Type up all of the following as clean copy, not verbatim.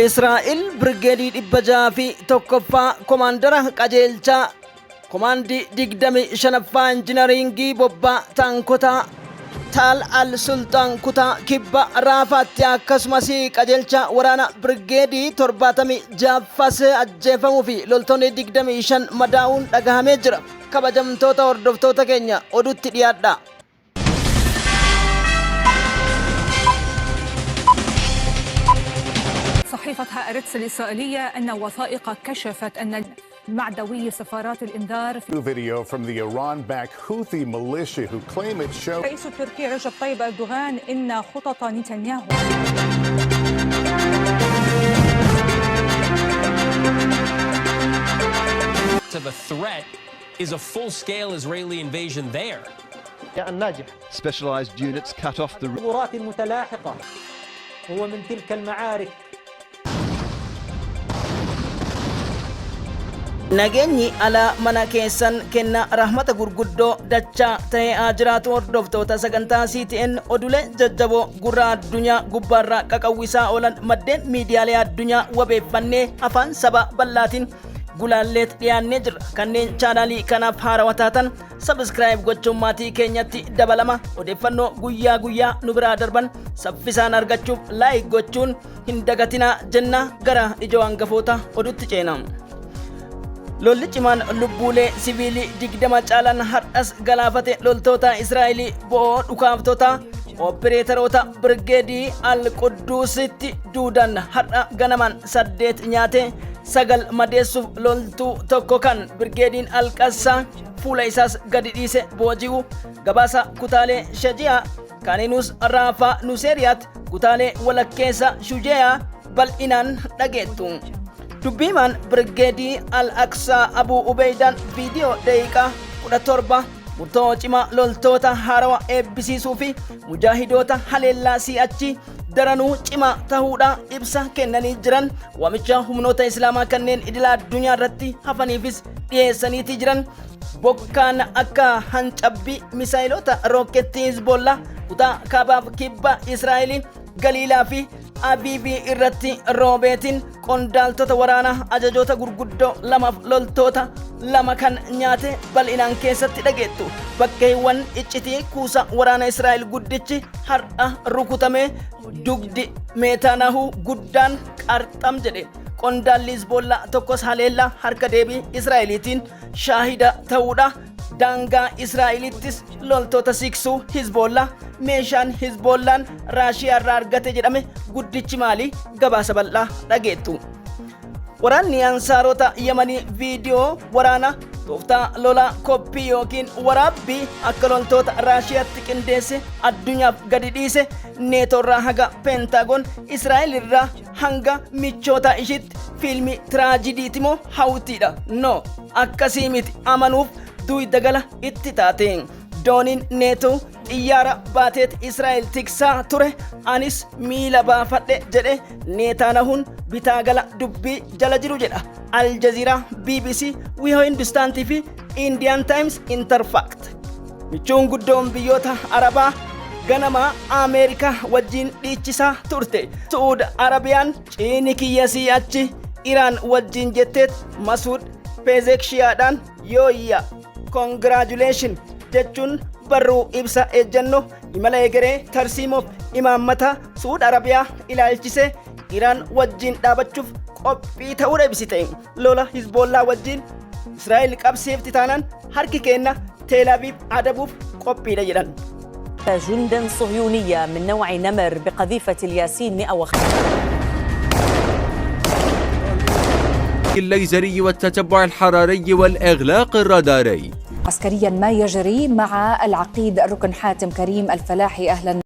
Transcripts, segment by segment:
Israa'el Birgeedii 601ffaa komaandara qajeelchaa komaandii 25ffaa injinariingii bobbaa taankotaa Taal Al Sulxaan kutaa kibba Raafaatti akkasumas qajeelcha waraana Birgeedii 76ffaas ajjeefamuu fi loltoonni 25 madaa'uun dhagahamee jira. Kabajamtoota hordoftoota keenya oduutti dhiyaadhaa. صحيفة هآرتس الإسرائيلية أن وثائق كشفت أن معدوي سفارات الإنذار في New video from the Iran-backed Houthi militia who claim it shows الرئيس التركي رجب طيب أردوغان إن خطط نتنياهو of a threat is a full-scale Israeli invasion there. الناجح. Specialized units cut off the الثغرات المتلاحقة هو من تلك المعارك. Nageenyi alaa mana keessan kenna rahmata gurguddoo dachaa ta'ee haa jiraatu. Hordoftoota sagantaa CTN, odulee jajjaboo gurra addunyaa gubbaarraa qaqawwisaa oolan maddeen miidiyaalee addunyaa wabeeffannee afaan saba bal'aatiin gulaalleet dhiyaannee jirra. Kanneen chaanaalii kanaaf haarawaa taatan subscribe gochuun maatii keenyatti dabalama. Odeeffannoo guyyaa guyyaa nu biraa darban saffisaan argachuuf like gochuun hin dagatinaa jenna. Gara ijoo hangafoota odutti ceena. Lolli cimaan lubbuulee siviilii 20 caalan har'as galaafate loltoota Israa'elii bo'oo dhukaaftota opereetaroota Birgeedii Al-Qudduusitti duudan har'a ganaman 8 nyaate 9 madeessuuf loltuu tokko kan Birgeediin Al-Qassaa fuula isaas gadi dhiise booji'u. Gabaasa kutaalee Shaji'a Kaninuus Raafaa Nuseeriyaat kutaalee walakkeessa Shujeeyaa bal'inaan dhageettu. Dubbiimaan Birgeedii Al-Aqsaa Abuu Ubeeydaan viidiyoo daqiiqaa 17 murtoo cimaa loltoota haarawa eebbisiisuu fi mujaahidoota haleellaa si'achi daranuu cimaa tahuudha ibsa kennanii jiran. Waamicha humnoota Islaamaa kanneen idila addunyaa irratti hafaniifis dhiyeessaniiti jiran. Bokkaan akka hancabbii misaayilota rookkettii Hizbollaa kutaa kaabaaf kibba Israa'elii Galiilaa fi Abiibii irratti roobeetiin qondaaltota waraanaa ajajoota gurguddoo lamaaf loltoota 2 kan nyaate bal'inaan keessatti dhageettu. Bakkeewwan iccitii kuusa waraana Israa'el guddichi har'a rukutamee dugdi Meetaanaahuu guddaan qarxam jedhe. Qondaalli Hizboollaa tokkos haleellaa harka deebii Israa'eliitiin shaahida ta'uudha. Daangaa Israa'elittis loltoota siqsuu Hizboollaa. Meeshaan Hizboollaan Raashiyaa irraa argate jedhame guddichi maali? Gabaasa bal'aa dhageettu. Waraanni Ansaarota Yamanii viidiyoo waraana tooftaa lolaa koppii yookiin waraabbii akka loltoota Raashiyaatti qindeesse addunyaaf gadi dhiise. Neetorraa haga Peentaagoon, Israa'el irraa hanga michoota ishiitti fiilmii tiraajidiiti moo hawtiidha? No, akkasii miti amanuuf duyda gala itti taate. Dooniin Neetoo xiyyaara baateet Israa'el tiksaa ture anis miila baafadhe jedhe Neetaanahuun bitaa gala dubbii jala jiru jedha. Al Jazeera, BBC, Wihoo Hindustaantii fi Indian Times Interfact. Michuun guddoon biyyoota Arabaa ganamaa Ameerikaa wajjin dhiichisaa turte. Su'uud Arabiyaan ciini kiyya sii achi Iraan wajjin jetteet Masuud Pezekshiyaadhaan yooyya congratulation jechuun barruu ibsa ejjennoo imala egeree tarsiimoof imaammata Su'uud Arabiyaa ilaalchise Iraan wajjin dhaabachuuf qophii ta'uudha ibsite. Lola Hizboollaa wajjin Israa'el qabsiifti taanaan harki keenna Teel Aviv adabuuf qophiidha jedhan. جندا صهيونية من نوع نمر بقذيفة الياسين 105 الليزري والتتبع الحراري والإغلاق الراداري. عسكريا ما يجري مع العقيد الركن حاتم كريم الفلاحي، أهلا.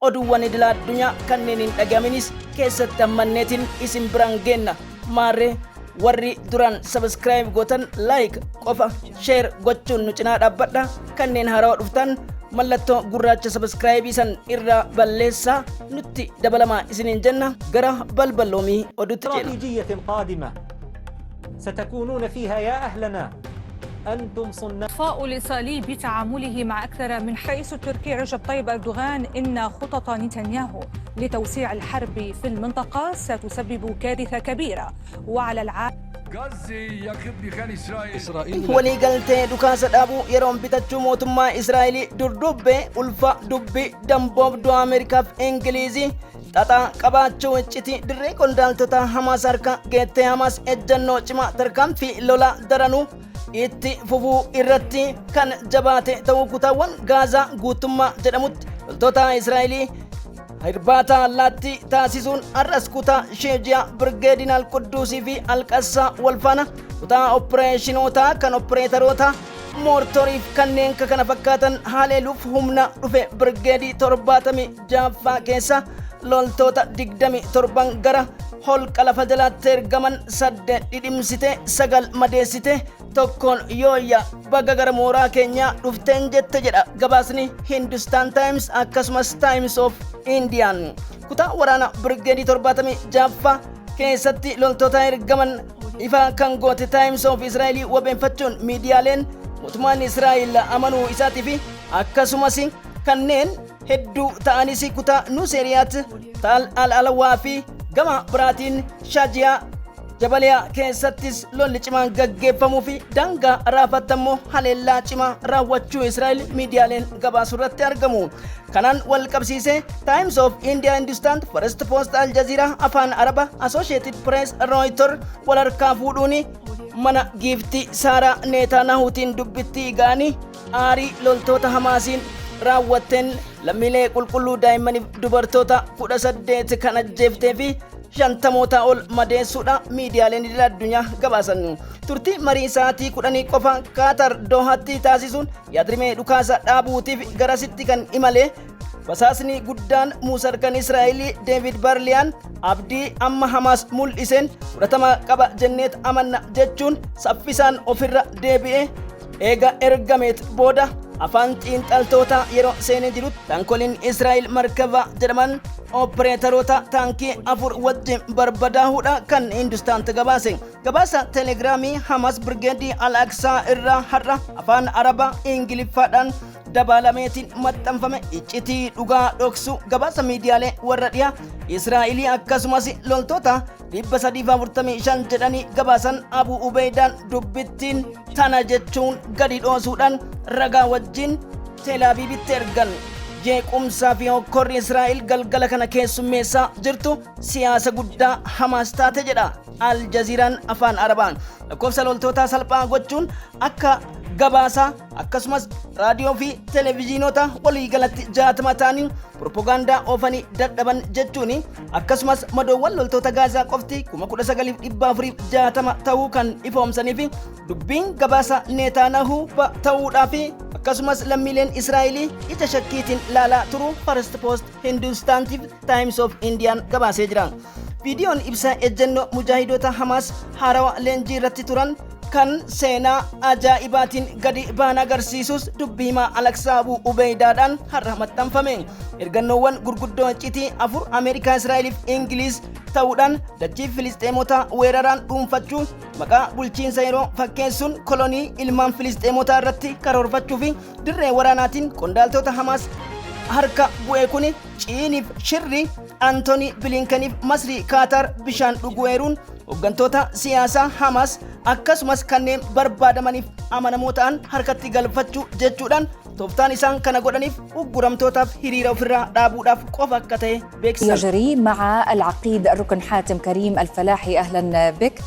Oduuwwan idila addunyaa kanneen hin dhagaminis keessatti hammanneetiin isin biraan geenna. Maarree warri duraan subscribe gootan like qofa share gochuun nu cinaa dhaabbadha. Kanneen haarawaa dhuftan mallattoo gurraacha subscribe san irraa balleessaa nutti dabalamaa isiniin jenna. Gara balballoomii oduutti ceena. استراتيجية قادمة. ستكونون فيها يا أهلنا، أنتم صناع. إطفاء الإسرائيلي بتعامله مع أكثر من رئيس التركي رجب طيب أردوغان إن خطط نتنياهو لتوسيع الحرب في المنطقة ستسبب كارثة كبيرة وعلى العالم. Waliigaltee dhukaasa dhaabuu yeroon bitachuu mootummaa Israa'elii durdubbee ulfa dubbii damboobduu Ameerikaaf Ingiliizii xaxaa qabaachuu iccitii dirree qondaaltota Hamaas harka geettee Hamaas ejjannoo cimaa tarkaanfii lola daranuu itti fufuu irratti kan jabaate ta'uu kutaawwan Gaazaa guutummaa jedhamutti loltoota Israa'elii hirbaata allaattii taasisuun har'as kutaa Sheejiyaa Birgeediin Alqudduusii fi Alqassaa walfaana kutaa oppireeshinootaa kan oppireetaroota moortoriif kanneen kana fakkaatan haleeluuf humna dhufe birgeedii 76ffaa keessa loltoota 27 gara holqa lafa jalaatti ergaman 8 dhidhimsite, 9 madeessite, tokkoon yooyya baga gara mooraa keenyaa dhufteen jette jedha gabaasni Hindustan Times akkasumas Times of Indian. Kutaa waraana birgeedii 76ffaa keessatti loltoota ergaman ifa kan goote Times of Israa'elii wabeeffachuun miidiyaaleen mootummaan Israa'el amanuu isaatii fi akkasumas kanneen hedduu ta'anis kutaa Nuseeriyaat, Taal Al Alawaa fi gama biraatiin Shaajiyaa Jabaliyaa keessattis lolli cimaan gaggeeffamuu fi daangaa Raafaatti ammoo haleellaa cimaa raawwachuu Israa'el miidiyaaleen gabaasu irratti argamu. Kanaan wal qabsiisee Times of India, Hindustan, First Post, Al Jazeera Afaan Araba, Associated Press, Reuters wal harkaa fuudhuun mana giiftii Saaraa Neetaanahuutiin dubbittii ga'anii aarii loltoota Hamaasiin raawwatteen lammiilee qulqulluu daa'immaniif dubartoota 18 kan ajjeeftee fi 50moota ol madeessuudha miidiyaaleen idil addunyaa gabaasan. Turtii marii sa'aatii 10 qofa Kaatar Doohatti taasisuun yaadrimee dhukaasa dhaabuutiif garasitti kan imale basaasni guddaan Muusar kan Israa'elii Deevid Barliyaan abdii amma Hamaas mul'iseen fudhatama qaba jenneet amanna jechuun saffisaan ofirra deebi'ee eega ergameet booda afaan xiinxaltoota yeroo seenee jirutti taankoliin Israa'el Markava jedhaman opereetaroota taankii 4 wajjin barbadaahuudha kan Hindustaant gabaase. Gabaasa teelegiraamii Hamas Birgeedii Al-Aqsaa irraa har'a afaan Arabaa Ingiliffaadhaan dabalameetiin maxxanfame iccitii dhugaa dhoksu gabaasa miidiyaalee warra dhiyaa Israa'elii akkasumas loltoota 345 jedhanii gabaasan Abu Ubeydaan dubbittiin tana jechuun gadi dhoosuudhaan ragaa wajjin Teelaaviivitti ergan. Jeequmsaa fi hokkorri Israa'el galgala kana keessummeessaa jirtu siyaasa guddaa Hamaas taate jedha Al Jaziiraan afaan Arabaan. Lakkoofsa loltootaa salphaa gochuun akka gabaasaa akkasumas raadiyoo fi televezyiinota waliigalatti 60 ta'anii propagaandaa oofanii dadhaban jechuun akkasumas madoowwan loltoota Gaazaa qofti 19,460 ta'uu kan ifoomsanii fi dubbiin gabaasa Neetaanahuu ta'uudhaa fi akkasumas lammiileen Israa'elii ija shakkiitiin laalaa turuu First Post, Hindustaantiif Times of Indian gabaasee jira. Viidiyoon ibsa ejjennoo mujaahidoota Hamaas haarawa leenjii irratti turan kan seenaa ajaa'ibaatiin gadi baan agarsiisus dubbii himaa Alaksaa Abuu Ubeydaadhaan har'a maxxanfame. Ergannoowwan gurguddoo iccitii 4 Ameerikaa, Israa'eliif Ingiliiz ta'uudhaan dachii Filisxeemota weeraraan dhuunfachuu, maqaa bulchiinsa yeroo fakkeessuun kolonii ilmaan Filisxeemotaa irratti karoorfachuu fi dirree waraanaatiin qondaaltota Hamaas harka bu'e kuni ciiniif shirri Antoonii Bilinkaniif Masrii Kaatar bishaan dhuguweeruun hooggantoota siyaasaa Hamaas akkasumas kanneen barbaadamaniif amanamoo ta'an harkatti galfachuu jechuudhaan tooftaan isaan kana godhaniif ugguramtootaaf hiriira ofirraa dhaabuudhaaf qofa akka ta'e beeksisan. يجري مع العقيد الركن حاتم كريم الفلاحي، أهلا بك.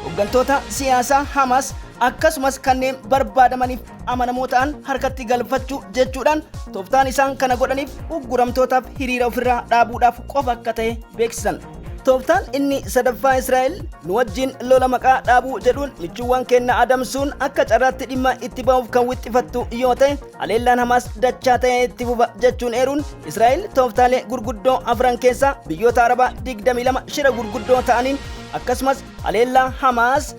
Hooggantoota siyaasaa Hamaas akkasumas kanneen barbaadamaniif amanamoo ta'an harkatti galfachuu jechuudhaan tooftaan isaan kana godhaniif ugguramtootaaf hiriira ofirraa dhaabuudhaaf qofa akka ta'e beeksisan. Tooftaan inni sadaffaa Israa'el nu wajjin lola maqaa dhaabuu jedhuun michuuwwan keenya adamsuun akka carraatti dhimma itti ba'uuf kan wixxifattu yoo ta'e haleellaan Hamaas dachaa ta'ee itti fufa jechuun eeruun Israa'el tooftaalee gurguddoo afran keessaa biyyoota Arabaa 22 shira gurguddoo ta'aniin akkasumas haleellaa Hamaas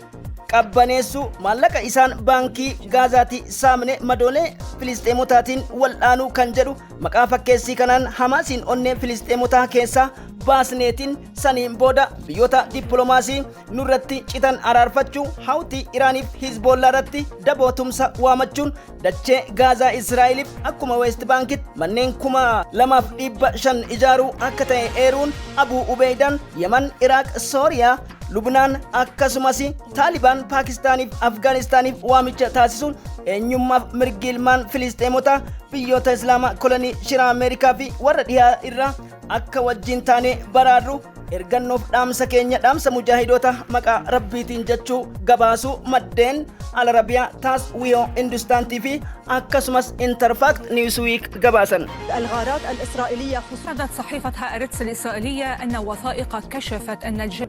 qabbaneessuu, maallaqa isaan baankii Gaazaatti saamne madoolee Filisxeemotaatiin wal'aanuu kan jedhu maqaa fakkeessii kanaan Hamaasiin onnee Filisxeemotaa keessaa Baasneetiin saniin booda biyyoota dippiloomaasii nurratti citan araarfachuu, Hawtii, Iraaniif Hizboollaa irratti daboo tumsa waamachuun, dachee Gaazaa Israa'eliif akkuma West Baankitti manneen 2,500 ijaaruu akka ta'e eeruun, Abuu Ubeeydaan Yaman, Iraaq, Sooriyaa, Lubnaan akkasumas Taalibaan Paakistaaniif Afgaanistaaniif waamicha taasisuun, eenyummaaf mirgi ilmaan Filisxeemota biyyoota Islaamaa kolonii shira Ameerikaa fi warra dhihaa irraa akka wajjin taanee baraarru ergannoof dhaamsa keenya, dhaamsa mujaahidoota maqaa Rabbiitiin jechuu gabaasuu maddeen Alarabiyaa, Taas, Wiyoo, Hindustaantii fi akkasumas Interfax, Newsweek gabaasan. الغارات الإسرائيلية خصوصا أفادت صحيفة هآرتس الإسرائيلية أن وثائق كشفت أن الجيش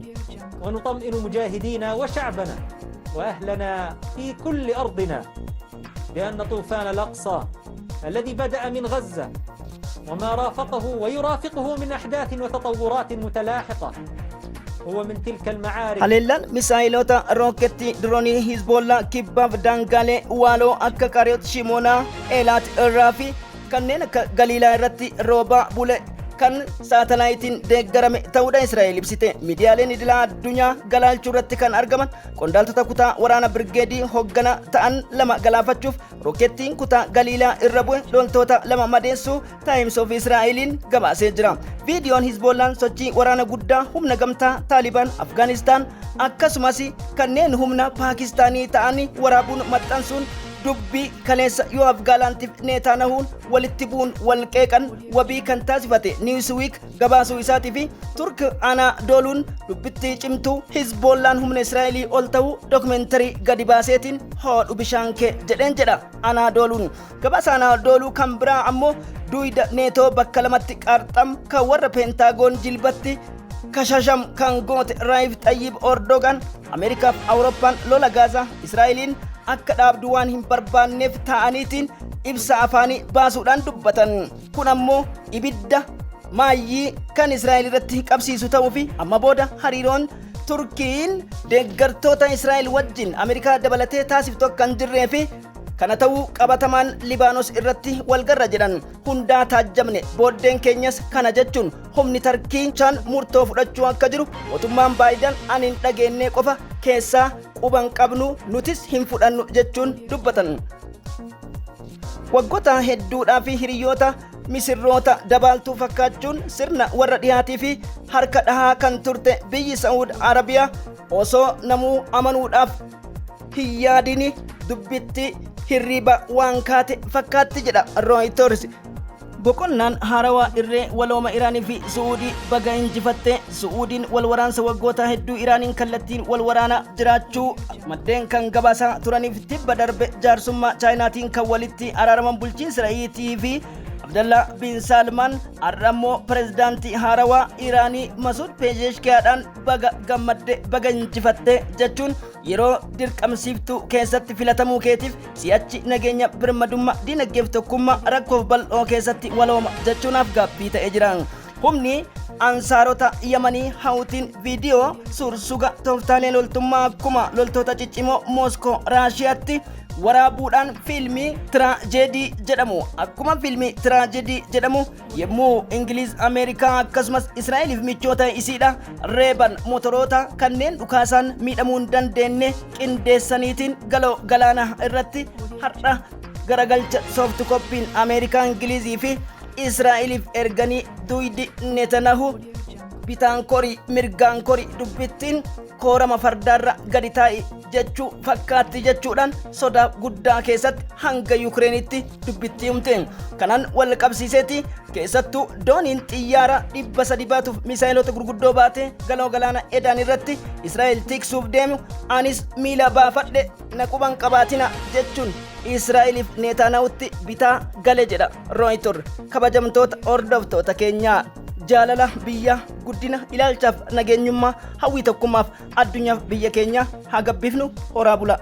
ونطمئن مجاهدينا وشعبنا وأهلنا في كل أرضنا بأن طوفان الأقصى الذي بدأ من غزة وما رافقه ويرافقه من أحداث وتطورات متلاحقة هو من تلك المعارك Haleellaan misaayilota, rooketti, diroonii Hizboollaa kibbaaf daangaalee waaloo akka Qareet Shimoonaa, Eelaat irraa fi kanneen akka Galiilaa irratti roobaa bule kan saatalaayitiin deeggarame ta'uudha Israa'el ibsite. Miidiyaaleen idilaa addunyaa galaalchuu irratti kan argaman qondaaltota kutaa waraana birgeedii hoggana ta'an lama galaafachuuf rookettiin kutaa Galiilaa irra bu'e loltoota lama madeessuu Times of Israa'eliin gabaasee jira. Viidiyoon Hizboollaan sochii waraana guddaa humna gamtaa Taalibaan Afgaanistaan akkasumas kanneen humna Paakistaanii ta'an waraabuun maxxansuun, dubbii kaleessa Yo'aaf Gaalaantiif Neetaanahuun walitti bu'uun wal qeeqan wabii kan taasifate Newsweek gabaasuu isaatii fi Turk Anaadooluun dubbitti cimtuu Hizboollaan humna Israa'elii ol ta'uu dookumentarii gadi baaseetiin hoodhu bishaan kee jedheen jedha Anaadooluun. Gabaasa Anaadooluu kan biraa ammoo duyda Neetoo bakka lamatti qarxam kan warra Peentaagoon jilbatti kashasham kan goote Raayif Xayyib Ordogan, Ameerikaaf Awurooppaan lola Gaazaa Israa'eliin akka dhaabdu waan hin barbaanneef ta'aniitiin ibsa afaanii baasuudhaan dubbatan. Kun ammoo ibidda maayyii kan Israa'el irratti qabsiisu ta'uu fi amma booda hariiroon Turkiin deeggartoota Israa'el wajjin Ameerikaa dabalatee taasiftu akka hin jirree fi kana ta'uu qabatamaan Libaanos irratti walgarra jedhan. Hundaa taajjabne, booddeen keenyas kana jechuun humni Tarkii chaan murtoo fudhachuu akka jiru mootummaan Baayidan ani hin dhageenye qofa keessaa quban qabnu, nutis hin fudhannu jechuun dubbatan. Waggoota hedduudhaa fi hiriyoota misirroota dabaaltuu fakkaachuun sirna warra dhihaatii fi harka dhahaa kan turte biyyi Sa'uud Arabiyaa osoo namuu amanuudhaaf hin yaadini dubbitti hirriba waan kaate fakkaatti jedha Reuters. Boqonnaan haarawaa irree walooma Iraanii fi Su'uudii baga injifatte. Su'uudiin wal waraansa waggoota hedduu Iraaniin kallattiin wal waraana jiraachuu maddeen kan gabaasaa turaniif tibba darbe jaarsummaa Chaayinaatiin kan walitti araaraman bulchiinsa Ra'iitii fi Abdallah bin Salman har'a immoo pirezidaantii haarawaa Iraanii Masuud Pezeshkiyaadhaan baga gammadde, baga injifatte jechuun, yeroo dirqamsiiftuu keessatti filatamuu keetiif si'achi nageenya, birmadummaa, dinagdeef tokkummaa rakkoof bal'oo keessatti walooma jechuunaaf gaabbii ta'ee jira. Humni ansaarota Yamanii Hawutiin viidiyoo suursuga tooftaalee loltummaa akkuma loltoota ciccimoo Mooskoo Raashiyaatti waraabuudhaan fiilmii tiraajeedii jedhamu, akkuma fiilmii tiraajeedii jedhamu yommuu Ingiliz, Ameerikaa akkasumas Israa'eliif michoota isiidha reeban, motoroota kanneen dhukaasaan miidhamuu hin dandeenye qindeessaniitiin galoo galaana irratti har'a garagalcha soft copyn Ameerikaa, Ingilizii fi Israa'eliif erganii, duydi Netanahu bitaan kori, mirgaan kori, dubbittiin koorama fardaarra gadi taa'i jechuu fakkaatti jechuudhaan sodaa guddaa keessatti hanga Yukireenitti dubbittii humte. Kanaan wal qabsiiseeti keessattuu dooniin xiyyaara 300 baatuuf misaayilota gurguddoo baate galoo galaana Edaan irratti Israa'el tiksuuf deemu, anis miila baafadhe, na quban qabaatina jechuun Israa'eliif Neetaanahutti bitaa gale jedha Rooyitor. Kabajamtoota hordoftoota keenyaa, jaalala biyya, guddina ilaalchaaf, nageenyummaa, hawwii tokkummaaf addunyaaf biyya keenya haa gabbifnu. Horaa bula.